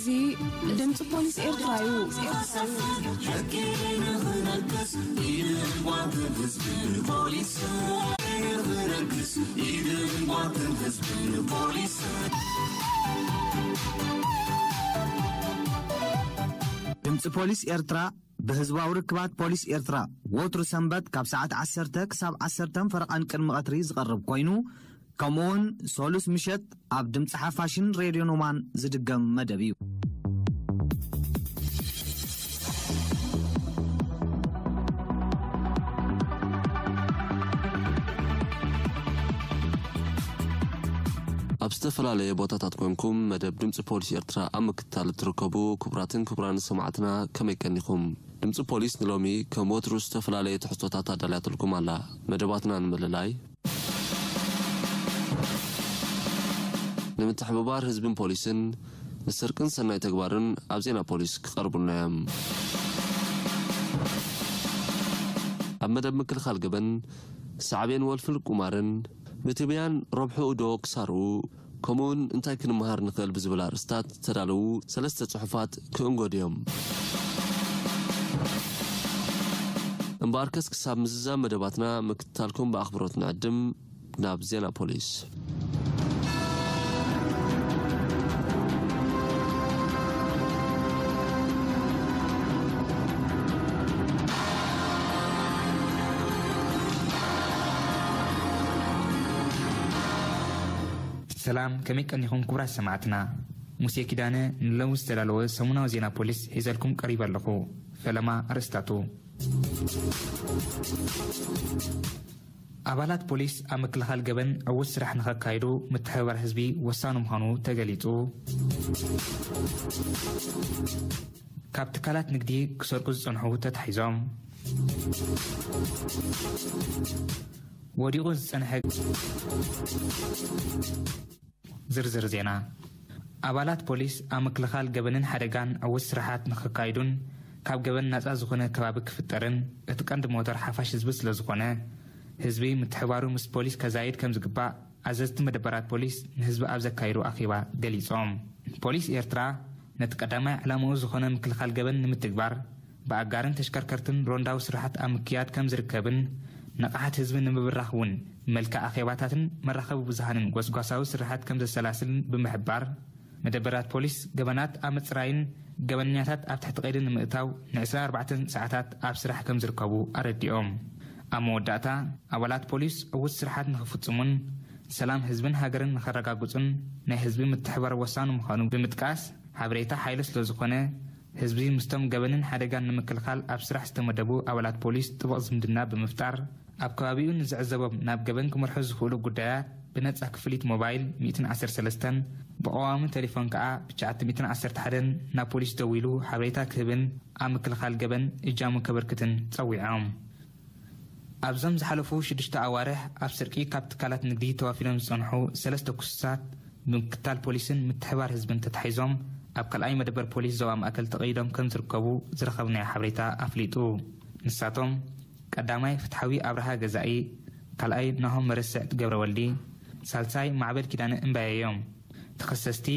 እዚ ድምፂ ፖሊስ ኤርትራ እዩ። ሕቂ ንኽነግስ ኢድን ጓንትን ህዝቢ ፖሊስ። ሕቂ ንኽነግስ ኢድን ጓንትን ህዝቢ ፖሊስ። ድምፂ ፖሊስ ኤርትራ ብህዝባዊ ርክባት ፖሊስ ኤርትራ ወትሩ ሰንበት ካብ ሰዓት ዓሰርተ ክሳብ ዓሰርተ ፈረቓን ቅድሚ ቀትሪ ዝቐርብ ኮይኑ፣ ከምኡውን ሰሉስ ምሸት ኣብ ድምፂ ሓፋሽን ሬድዮ ኖማን ዝድገም መደብ እዩ። ኣብ ዝተፈላለየ ቦታታት ኮንኩም መደብ ድምፂ ፖሊስ ኤርትራ ኣብ ምክትታል እትርከቡ ክቡራትን ክቡራን ሰማዕትና፣ ከመይ ቀኒኹም? ድምፂ ፖሊስ ንሎሚ ከም ወትሩ ዝተፈላለየ ትሕዝቶታት ኣዳልያትልኩም ኣላ። መደባትና ንምልላይ፣ ንምትሕብባር ህዝብን ፖሊስን፣ ንስርቅን ሰናይ ተግባርን ኣብ ዜና ፖሊስ ክቐርቡልና እዮም። ኣብ መደብ ምክልኻል ገበን፣ ሳዕቤን ወልፍን ቁማርን፣ ምትብያን ረብሕኡ ዶ ክሳርኡ፣ ከምኡውን እንታይ ክንመሃር ንኽእል ብዝብል ኣርእስታት ዝተዳለዉ ሰለስተ ጽሑፋት ክእንገዱ እዮም። እምበኣርከስ ክሳብ ምዝዛም መደባትና ምክትታልኩም ብኣኽብሮት ንዕድም። ናብ ዜና ፖሊስ። ሰላም፣ ከመይ ቀኒኹም ክቡራት ሰማዕትና? ሙሴ ኪዳነ ንሎሚ ዝተዳለወ ሰሙናዊ ዜና ፖሊስ ሒዘልኩም ቀሪበ ኣለኹ። ፈለማ ኣርእስታቱ። ኣባላት ፖሊስ ኣብ ምክልኻል ገበን ዕዉት ስራሕ ንኸካይዱ ምትሕብባር ህዝቢ ወሳኒ ምዃኑ ተገሊጹ። ካብ ትካላት ንግዲ ክሰርቁ ዝጸንሑ ተታሒዞም። ወዲቑ ዝጸንሐ ዝርዝር ዜና። ኣባላት ፖሊስ ኣብ ምክልኻል ገበንን ሓደጋን ዕዉት ስራሓት ንኸካይዱን ካብ ገበን ናጻ ዝኾነ ከባቢ ክፍጠርን እቲ ቀንዲ ሞተር ሓፋሽ ህዝቢ ስለ ዝኾነ፣ ህዝቢ ምትሕባሩ ምስ ፖሊስ ከዛይድ ከም ዝግባእ ኣዘዝቲ መደበራት ፖሊስ ንህዝቢ ኣብ ዘካየዱ ኣኼባ ገሊጾም። ፖሊስ ኤርትራ ነቲ ቀዳማይ ዕላምኡ ዝኾነ ምክልኻል ገበን ንምትግባር ብኣጋርን ተሽከርከርትን ሮንዳዊ ስራሓት ኣብ ምክያድ ከም ዝርከብን ንቕሓት ህዝቢ ንምብራኽ እውን መልክዕ ኣኼባታትን መራኸቢ ብዙሃንን ጎስጓሳዊ ስራሓት ከም ዘሰላስልን ብምሕባር፣ መደበራት ፖሊስ ገበናት ኣብ ምጽራይን ገበነኛታት ኣብ ትሕቲ ቀይዲ ንምእታው ን ዕስራን ኣርባዕተን ሰዓታት ኣብ ስራሕ ከም ዝርከቡ ኣረዲኦም። ኣብ መወዳእታ፣ ኣባላት ፖሊስ ዕዉት ስራሓት ንኽፍጽሙን ሰላም ህዝብን ሃገርን ንኸረጋግጹን ናይ ህዝቢ ምትሕባር ወሳኒ ምዃኑ ብምጥቃስ፣ ሓበሬታ ሓይሊ ስለ ዝኾነ፣ ህዝቢ ምስቶም ገበንን ሓደጋን ንምክልኻል ኣብ ስራሕ ዝተመደቡ ኣባላት ፖሊስ ጥቡቕ ዝምድና ብምፍጣር፣ ኣብ ከባቢኡ ንዝዕዘቦም ናብ ገበን ክመርሑ ዝኽእሉ ጉዳያት ብነጻ ክፍሊት ሞባይል ሚእትን ዓሰርተ ሰለስተን ብቐዋሚ ቴሌፎን ከኣ ብ ትሽዓተ ሚእትን ዓሰርተ ሓደን ናብ ፖሊስ ደዊሉ ሓበሬታ ክህብን ኣብ ምክልኻል ገበን እጃሙ ከበርክትን ጸዊዖም። ኣብዞም ዝሓለፉ ሽዱሽተ ኣዋርሕ ኣብ ስርቂ ካብ ትካላት ንግዲ ተዋፊሮም ዝጸንሑ ሰለስተ ክሱሳት ብምክትታል ፖሊስን ምትሕባር ህዝብን ተታሒዞም ኣብ ካልኣይ መደበር ፖሊስ ዞባ ማእከል ተቐይዶም ከም ዝርከቡ ዝረኸብናዮ ሓበሬታ ኣፍሊጡ። ንሳቶም ቀዳማይ ፍትሓዊ ኣብርሃ ገዛኢ፣ ካልኣይ ናሆም መርስዕ ገብረወልዲ፣ ሳልሳይ ማዕበል ኪዳነ እምባየ እዮም። ተኸሰስቲ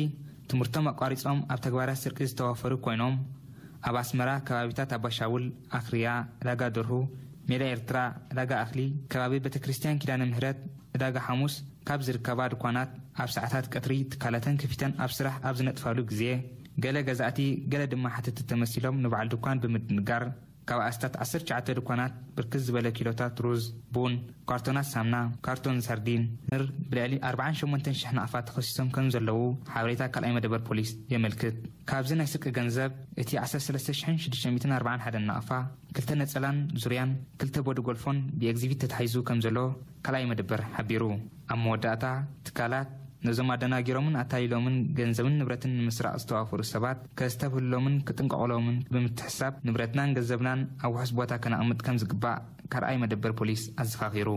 ትምህርቶም ኣቋሪጾም ኣብ ተግባራት ስርቂ ዝተዋፈሩ ኮይኖም፣ ኣብ ኣስመራ ከባቢታት ኣባሻውል፣ ኣኽርያ፣ ዕዳጋ ደርሁ፣ ሜዳ ኤርትራ፣ ዕዳጋ ኣኽሊ፣ ከባቢ ቤተ ክርስቲያን ኪዳነ ምህረት፣ ዕዳጋ ሓሙስ ካብ ዝርከባ ድኳናት ኣብ ሰዓታት ቀትሪ ትካላተን ከፊተን ኣብ ስራሕ ኣብ ዝነጥፋሉ ግዜ፣ ገለ ገዛእቲ ገለ ድማ ሓተትቲ ተመሲሎም ንበዓል ድኳን ብምድንጋር፣ ካብ ኣስታት ዓሰርተ ትሽዓተ ድኳናት ብርክት ዝበለ ኪሎታት ሩዝ፣ ቡን፣ ካርቶናት ሳምና፣ ካርቶን ሳርዲን፣ ንር ብልዕሊ ኣርባዓን ሸሞንተን ሽሕ ናቕፋ ተኸሲሶም ከም ዘለዉ ሓበሬታ ካልኣይ መደበር ፖሊስ የመልክት። ካብዚ ናይ ስርቂ ገንዘብ እቲ ዓሰርተ ሰለስተ ሽሕን ሽዱሽተ ሚእትን ኣርባዓን ሓደን ናቕፋ፣ ክልተ ነጸላን ዙርያን ክልተ ቦዲ ጎልፎን ብኤግዚቢት ተታሒዙ ከም ዘሎ ካልኣይ መደበር ሓቢሩ። ኣብ መወዳእታ ትካላት ነዞም ኣደናጊሮምን ኣታሊሎምን ገንዘብን ንብረትን ንምስራቕ ዝተዋፈሩ ሰባት ከስተብህልሎምን ክጥንቀቕሎምን ብምትሕሳብ ንብረትናን ገንዘብናን ኣብ ውሑስ ቦታ ከነቕምጥ ከም ዝግባእ ካልኣይ መደበር ፖሊስ ኣዘኻኺሩ።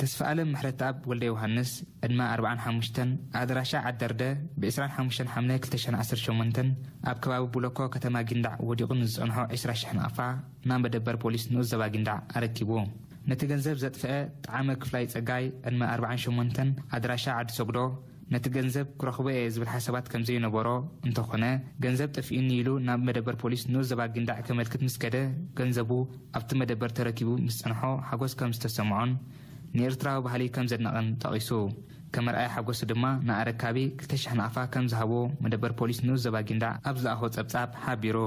ተስፋኣለም ምሕረተኣብ ወልደ ዮሃንስ፣ ዕድመ ኣርባዓን ሓሙሽተን፣ ኣድራሻ ዓደርደ፣ ብ ዕስራን ሓሙሽተን ሓምለ ክልተ ሽሕን ዓሰርተ ሸሞንተን ኣብ ከባቢ ቡለኮ ከተማ ጊንዳዕ ወዲቑ ንዝጸንሖ ዕስራ ሽሕ ናቕፋ ናብ መደበር ፖሊስ ንኡስ ዞባ ጊንዳዕ ኣረኪቡ። ነቲ ገንዘብ ዘጥፍአ ጠዓመ ክፍላይ ጸጋይ፣ ዕድመ ኣርባዓን ሸሞንተን፣ ኣድራሻ ዓዲ ሰጉዶ፣ ነቲ ገንዘብ ክረኽቦ እየ ዝብል ሓሳባት ከም ዘይነበሮ፣ እንተኾነ ገንዘብ ጠፊኡኒ ኢሉ ናብ መደበር ፖሊስ ንኡስ ዞባ ጊንዳዕ ከመልክት ምስ ከደ፣ ገንዘቡ ኣብቲ መደበር ተረኪቡ ምስ ጸንሖ ሓጎስ ከም ዝተሰምዖን ንኤርትራዊ ባህሊ ከም ዘድነቐን ጠቒሱ። ከም መርኣያ ሓጎሱ ድማ ንኣረካቢ ክልተ ሽሕ ናቕፋ ከም ዝሃቦ መደበር ፖሊስ ንኡስ ዞባ ጊንዳዕ ኣብ ዝለኣኾ ጸብጻብ ሓቢሩ።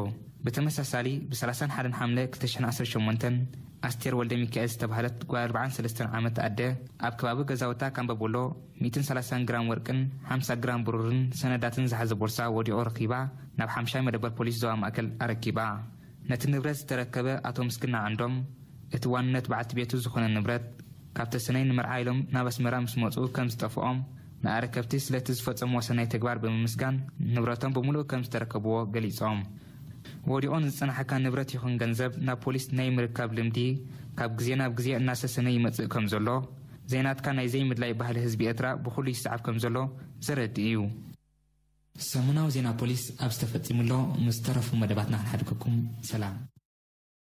ብተመሳሳሊ፣ ብ ሰላሳን ሓደን ሓምለ ክልተ ሽሕን ዓሰርተ ሸሞንተን ኣስቴር ወልደ ሚካኤል ዝተባህለት ጓል ኣርባዓን ሰለስተን ዓመት ኣደ ኣብ ከባቢ ገዛውታ ካምበቦሎ ሚእትን ሰላሳን ግራም ወርቅን ሓምሳ ግራም ብሩርን ሰነዳትን ዝሓዘ ቦርሳ ወዲቑ ረኺባ ናብ ሓምሻይ መደበር ፖሊስ ዞባ ማእከል ኣረኪባ። ነቲ ንብረት ዝተረከበ ኣቶ ምስግና ዓንዶም፣ እቲ ዋንነት በዓልቲ ቤቱ ዝኾነ ንብረት ካብ ተሰነይ ንመርዓ ኢሎም ናብ ኣስመራ ምስ መጹ ከም ዝጠፍኦም፣ ንኣረከብቲ ስለቲ ዝፈጸምዎ ሰናይ ተግባር ብምምስጋን፣ ንብረቶም ብምሉእ ከም ዝተረከብዎ ገሊጾም። ወዲቑ ንዝጸናሓካ ንብረት ይኹን ገንዘብ ናብ ፖሊስ ናይ ምርካብ ልምዲ ካብ ግዜ ናብ ግዜ እናሰሰነ ይመጽእ ከም ዘሎ፣ ዘይናትካ ናይ ዘይምድላይ ባህሊ ህዝቢ ኤርትራ ብኹሉ ይሰዓብ ከም ዘሎ ዘረድእ እዩ። ሰሙናዊ ዜና ፖሊስ ኣብ ዝተፈጺሙ ኣሎ። ምስ ተረፉ መደባትና ክንሓድገኩም። ሰላም።